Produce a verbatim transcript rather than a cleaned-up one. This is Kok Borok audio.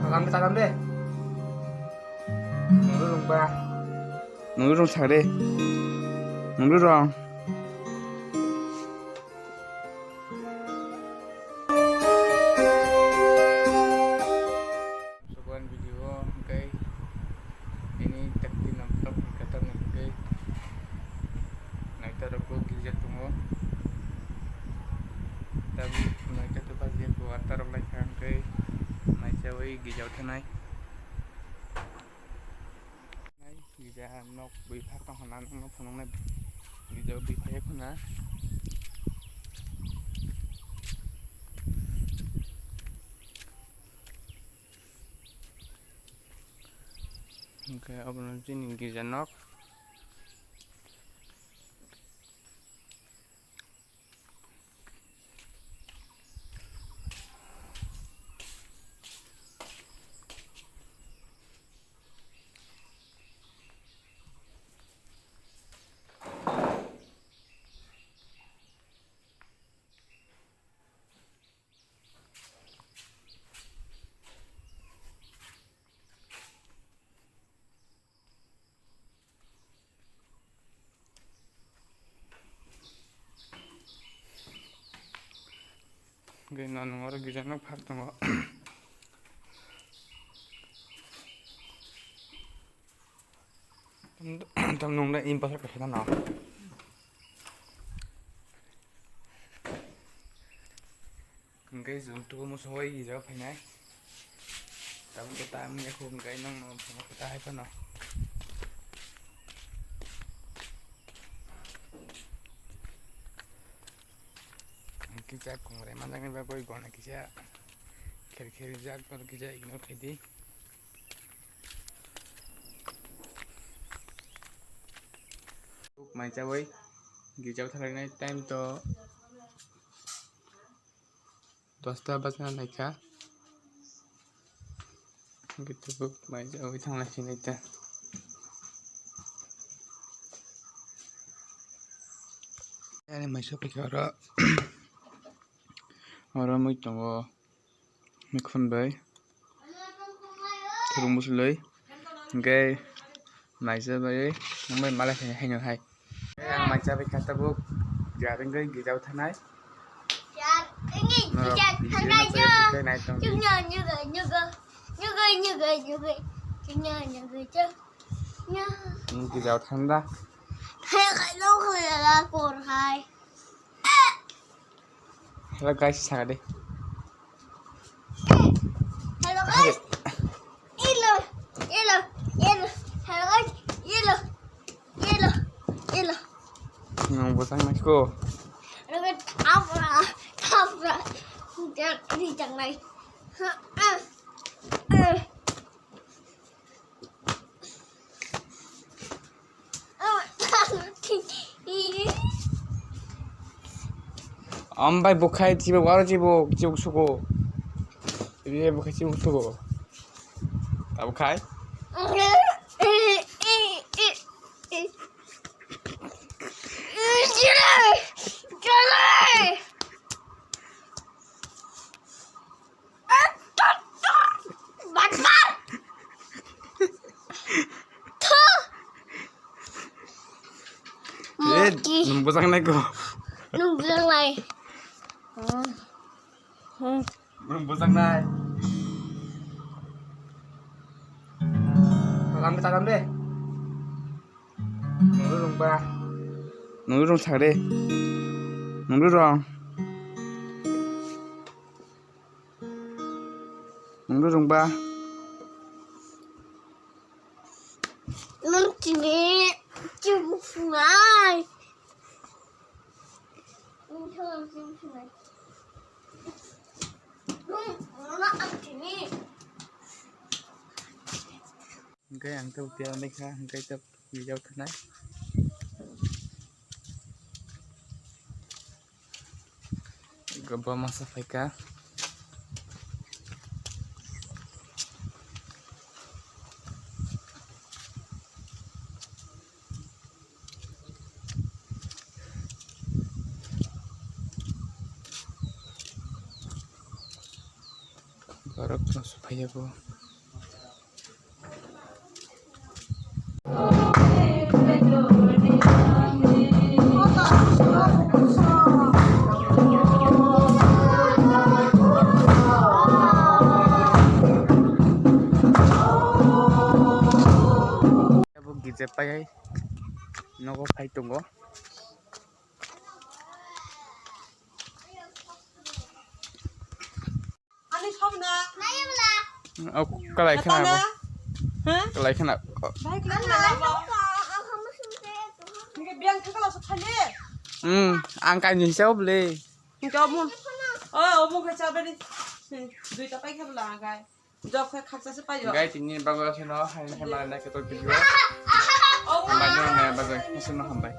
Salam de, salam de. Nungru rungba. Nungru rung sakde. Nungru rung. Suban video hwnkhe ini takti namtok kata hwnkhe naita rok girja tongo. Tabuk naita to bajia ko atta rok lai kha hwnkhe naichawi girja thanai. Gija nok bui phak tong khna, nok phunuknai gija bui phai khna. Hwnkhe obono chini gija nok. Hwnkhe no nung oro gija nok phak tongo. Tam nung da in pasar kaisa no. Hwnkhe chwng tubumo soi rijak phainai. Tabuk khe ta wngya kho hwnkhe nokno phunukha ta hai phano. Kisa kongrai manjakni bagwi gana kisa kher kher rijak, oro kisa ignore khaidi. Mai chawi girjao thanglainai time to dosta bajna naikha. Hwnkhe tabuk mai chawi thanglai sinai ta. Ani mai sophaikha oro. Oro mui tongo. Mikhun bai thurung bwswlwi hwnkhe naisa bai wngbai malai khaina haino hai. Ang mai chabai kha tabuk jarwngwi gijao thanai. Norok video no tei nai tong di. Nung gijao thanda. Hello guys, sakha de. Hello guys. Hello, hello, hello. Hello guys. Hello, hello, hello. Nung bwsang nai ko. Hello guys. Abra, abra. Rijak nai. Ambai bukhai chibo waro chibo chibo sugo. Ibe bukhai chibo sugo. Abo khai. Eh, nung bwsang nai ko. Nung bwsang nai. Hmm. Hmm. Nung bwsang nai. Salam de, salam de. Nungru rungba. Nungru rung sakde. Nungru rung. Nungru rungba. Nung chini chibuk sunai. Nung chini chibuk sunai. Nung, nung chini. Hwnkhe ang tabuk tiyar wngkha, hwnkhe tabuk video thanai. Gobo masa phaikha. Borok no sophaiyabo. Chepai nogo phai tongo. Ani sabna. Au, kalai khana bo. Ha? Kalai khana. Bai kalai khana bo. Nge biang thakala so khali. Hmm, ang kaini se oble. Nge omun. Oh, omun khe chabani. Duita pai khe bla ang kai. Jok khe khaksa se payo. Gai tini bagwi asino hai hai mara nai khe to video. Omun. Hambai no nai bagwi asino hambai.